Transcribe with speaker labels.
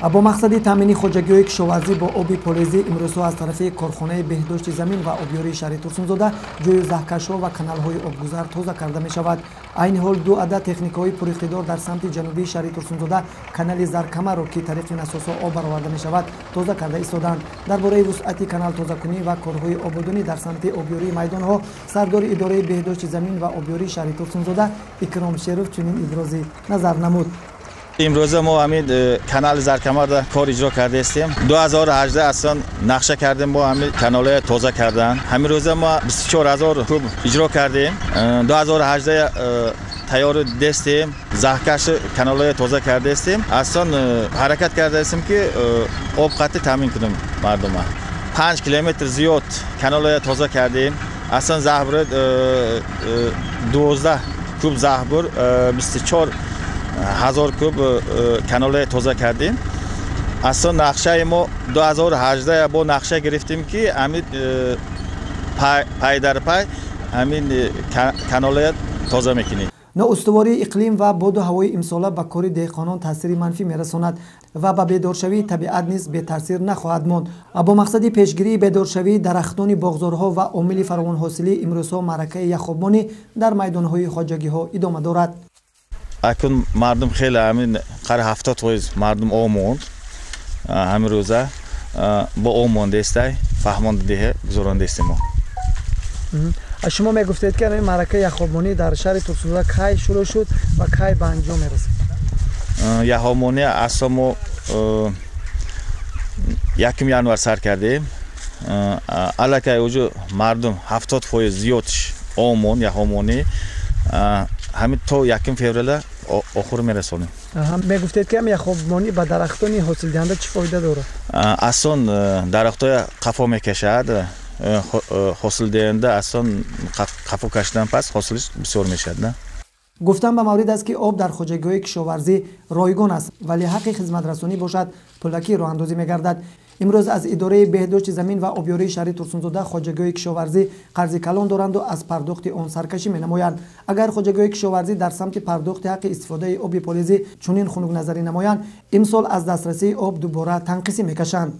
Speaker 1: Бо мақсади таъмини хоҷагиҳои кишоварзӣ бо оби полезӣ имрӯзҳо аз тарафи корхонаи беҳдошти замин ва обёрии шаҳри Турсунзода ҷойи заҳкашҳо ва каналҳои обгузар тоза карда мешавад. Айни ҳол ду адад техникаҳои пуриқтидор дар самти ҷанубии шаҳри Турсунзода канали Заркамарро, ки тариқи насосҳо об бароварда мешавад, тоза карда истодаанд. Дар бораи вусъати каналтозакунӣ ва корҳои ободонӣ дар самти обёрии майдонҳо сардори идораи беҳдошти замин ва обёрии шаҳри Турсунзода Икром Шеров чунин ибрози назар намуд.
Speaker 2: Имрӯза мо ҳамин канали Заркамарда кор иҷро кардаистем. 2018 аслан нақша кардем мо ҳамин каналҳоя тоза кардан. Ҳамин рӯза мо 24 000 куб иҷро кардем. 2018 тайёр дестем, заҳкаши каналҳоя тоза кардаистем. Аслан ҳаракат кардаистем, ки об қатъи таъмин кунем мардума. 5 километр зиёд каналҳоя тоза кардем. Аслан заҳбур 12 куб заҳбур, 24 000 куб каналҳоя тоза кардем. Аслан нақшаи мо 2018 бо нақша гирифтем, ки ҳамин пай дар пай ҳамин каналҳоя тоза мекунем.
Speaker 1: Ноустувории иқлим ва боду ҳавои имсола ба кори деҳқонон таъсири манфӣ мерасонад ва ба бедоршавии табиат низ бетаъсир нахоҳад монд. Бо мақсади пешгирии бедоршавии дарахтони боғзорҳо ва омили фаровонҳосилӣ имрӯзҳо маъракаи яхобмонӣ дар майдонҳои хоҷагиҳо идома дорад.
Speaker 2: Акун мардум хеле ҳамин қариб 70% мардум об монд. Ҳамин рӯза бо об мондаистай, фаҳмонда деҳа гузарондаистем мо.
Speaker 1: Шумо мегуфтед, ки ҳамин маъракаи яхобмонӣ дар шаҳри Турсунзода кай шурӯъ шуд ва кай ба анҷом мерасад?
Speaker 2: Яхобмонӣ асло мо 1 январ сар кардем. Аллакай уже мардум 70% зиёд об монд. Яхобмонӣ ҳамин то 1 февраля охир мерасонем.
Speaker 1: Мегуфтед, ки ҳам яхобмонӣ ба дарахтони ҳосилдиҳанда чӣ фоида дорад?
Speaker 2: Аслан дарахтҳоя қафо мекашад. Ҳосилдиҳанда аслан қафо кашидан пас ҳосилиш бисёр мешавад, на?
Speaker 1: Гуфтан ба маврид аст, ки об дар хоҷагиҳои кишоварзӣ ройгон аст, вале ҳаққи хизматрасонӣ бошад, пулакӣ роҳандозӣ мегардад. Имрӯз аз идораи беҳдошти замин ва обёрии шаҳри Турсунзода хоҷагиҳои кишоварзӣ қарзи калон доранду аз пардохти он саркашӣ менамоянд. Агар хоҷагиҳои кишоварзӣ дар самти пардохти ҳаққи истифодаи оби полезӣ чунин хунукназарӣ намоянд, имсол аз дастрасии об дубора танқисӣ мекашанд.